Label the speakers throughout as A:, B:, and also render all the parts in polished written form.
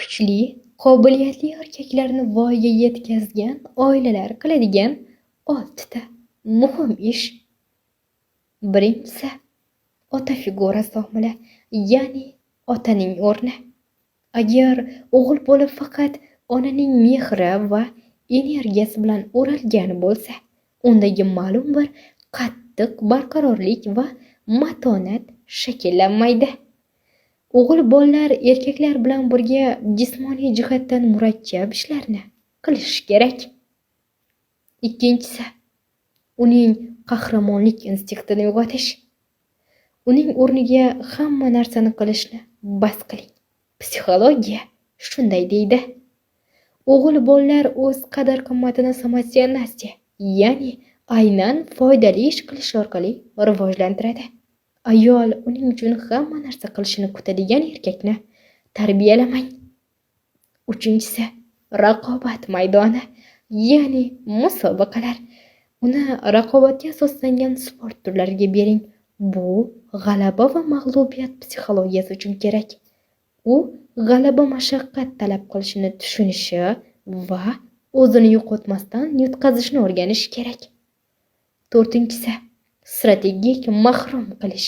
A: Kuchli, qobiliyatli erkaklarni voyaga yetkazgan oilalar qiladigan oltita muhim ish. Birinchisi, ota figurasi omili, ya'ni otaning o'rni. Agar o'g'il bola faqat onaning mehri va energiyasi bilan o'ralgan bo'lsa, undagi ma'lum bir qattiq barqarorlik va matonat shakllanmaydi. O'g'il bolalar erkaklar bilan birga jismoniy jihatdan murakkab ishlarni qilishi kerak. Ikkinchisi, uning qahramonlik instinktini uyg'otish. Uning o'rniga hamma narsani qilishni bas qiling. Psixologiya shunday deydi. O'g'il bolalar o'z qadr-qimmatini самоценности, ya'ni aynan foydali ish qilish orqali rivojlantiradi. Ayol uning uchun hamma narsa qilishini kutadigan erkakni tarbiyalamang. Uchinchisi, raqobat maydoni, ya'ni musobaqalar. Uni raqobatga asoslangan sport turlariga bering. Bu g'alaba va mag'lubiyat psixologiyasi uchun kerak. U g'alaba mashaqqat talab qilishini tushunishi va o'zini yo'qotmasdan yutqazishni o'rganishi kerak. To'rtinchisi, strategik mahrum qilish,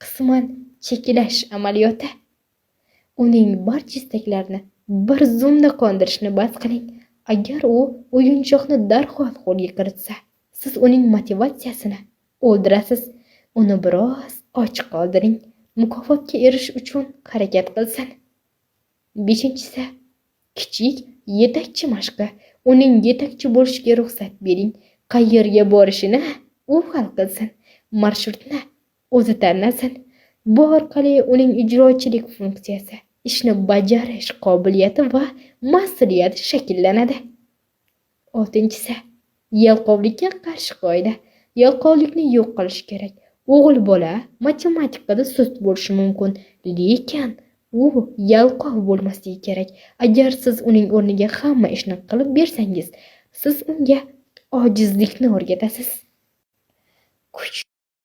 A: qisman cheklash amaliyoti. Uning barcha istaklarini bir zumda qondirishni bas qiling. Agar u o'yinchoqni darhol qo'lga kiritsa, siz uning motivatsiyasini o'ldirasiz. Uni biroz och qoldiring, mukofotga erishish uchun harakat qilsin. Beshinchisi, kichik yetakchi mashqi. Uning yetakchi bo'lishiga ruxsat bering. Qayerga borishini u hal qilsin, marshrutni o'zi tanlasin. Bu orqali uning ijrochilik funksiyasi, ishni bajarish qobiliyati va mas'uliyati shakllanadi. Oltinchisi, yalqovlikka qarshi qoida. Yalqovlikni yo'q qilish kerak. O'g'il bola matematikada sust bo'lishi mumkin, lekin u yalqov bo'lmasligi kerak. Agar siz uning o'rniga hamma ishni qilib bersangiz, siz unga ojizlikni o'rgatasiz. Kuch